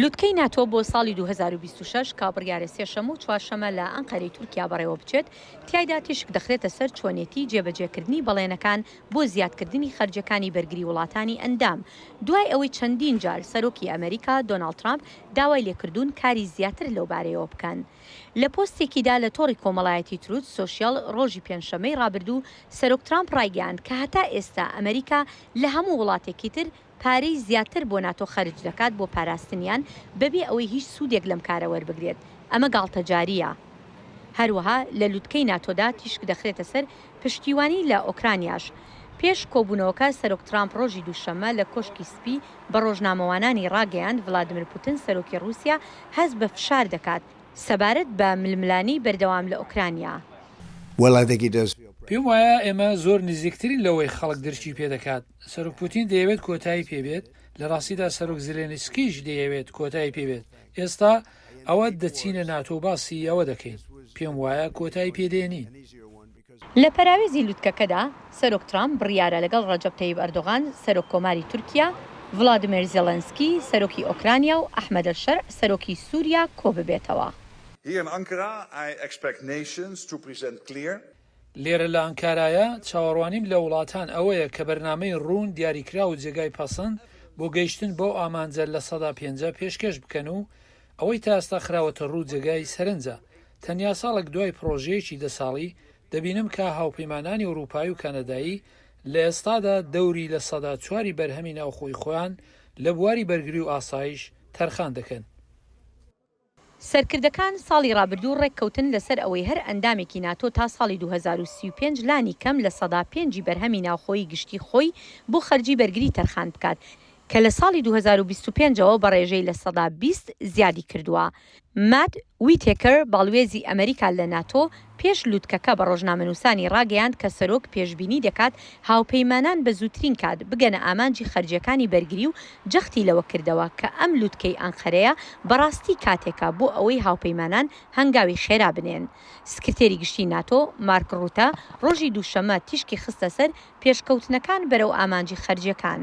لوتکەی ناتۆ بۆ ساڵی 2026 کە بڕیارە سێشەممە و چوارشەممە لە ئەنقەرەی تورکیا بەڕێوەبچێت، تیایدا تیشک دەخرێتە سەر چۆنێتی جێبەجێکردنی بەڵێنەکان بۆ زیادکردنی خەرجیەکانی بەرگری وڵاتانی ئەندام، دوای ئەوەی چەندین جار سەرۆکی ئەمریکا دۆناڵد ترامپ داوای لێکردوون کاری زیاتر لەوبارەیەوە بکەن. لە پۆستێکیدا لە تۆڕی کۆمەڵایەتی تروت سۆشیاڵ ڕۆژی پێنجشەممەی ڕابردوو سەرۆک ترامپ ڕایگەیاند کە هەتا ئێستا ئەمریکا لە هەموو وڵاتێکی تر پارەی زیاتر بۆ ناتۆ خەرج دەکات بۆ پاراستنیان بەبێ ئەوەی هیچ سوودێک لەم کارە وەربگرێت، ئەمە گاڵتەجارییە. هەروەها لە لوتکەی ناتۆدا تیشک دەخرێتە سەر پشتیوانی لە ئۆکرانیاش. پێش کۆبوونەوەکە سەرۆک ترامپ ڕۆژی دووشەممە لە کۆشکی سپی بە ڕۆژنامەوانانی ڕاگەیاند ڤلادیمیر پوتن سەرۆکی ڕووسیا هەست بە فشار دەکات سەبارەت بە ململانێی بەردەوام لە ئۆکرانیا. پێم وایە ئێمە زۆر نزیکترین لەوەی خەڵک درکی پێدەکات. سەرۆک پوتین دەیەوێت کۆتایی پێبێت، لە ڕاستیدا سەرۆک زێلێنسکیش دەیەوێت کۆتایی پێبێت. ئێستا ئەوە دەچینە ناتۆ و باسی ئەوە دەکەین. پێم وایە کۆتایی پێدێنین. لە پەراوێزی لوتکەکەدا، سەرۆک ترامپ بڕیارە لەگەڵ ڕەجەب تەیب ئەردۆغان، سەرۆک کۆماری تورکیا، ڤلادیمێر زێڵێنسکی، سەرۆکی ئۆکرانیا و ئەحمەد ئەلشەرع، سەرۆکی سوریا کۆببێتەوە. لێرە لە ئانکارایە، چاوەڕوانیم لە وڵاتان ئەوەیە کە بەرنامەی ڕوون، دیاریکراو و جێگای پەسەند بۆ گەیشتن بەو ئامانجە لەسەدا پێنجە پێشکێش بکەن و ئەوەی تا ئێستا خراوەتە ڕوو جێگای سەرنجە. تەنیا ساڵێک دوای پڕۆژەیەکی دە ساڵی، دەبینم کە هاوپەیمانانی ئورووپایی و کەنەدایی لە ئێستادا دەوری لەسەدا چواری بەرهەمی ناوخۆی خۆیان لە بواری بەرگری و ئاسایش تەرخان دەکەن. سەرکردەکان ساڵی ڕابردوو ڕێککەوتن لەسەر ئەوەی هەر ئەندامێکی ناتۆ تا ساڵی 2035 لانی کەم لەسەدا پێنجی بەرهەمی ناوخۆیی گشتی خۆی بۆ خەرجی بەرگری تەرخان بکات کە لە ساڵی 2025 ەوە بە ڕێژەی 20% زیادی کردووە. مات ویتێکەر، باڵوێزی ئەمریکا لە ناتۆ، پێش لوتکەکە بە ڕۆژنامەنووسانی ڕاگەیاند کە سەرۆک پێشبینی دەکات هاوپەیمانان بە زووترین کات بگەنە ئامانجی خەرجییەکانی بەرگری و جەختی لەوە کردەوە کە ئەم لوتکەی ئەنقەرەیە بەڕاستی کاتێکە بۆ ئەوەی هاوپەیمانان هەنگاوی خێرا بنێن. سکرتێری گشتی ناتۆ، مارک ڕوتە، ڕۆژی دووشەممە تیشکی خستە سەر پێشکەوتنەکان بەرەو ئامانجی خەرجییەکان.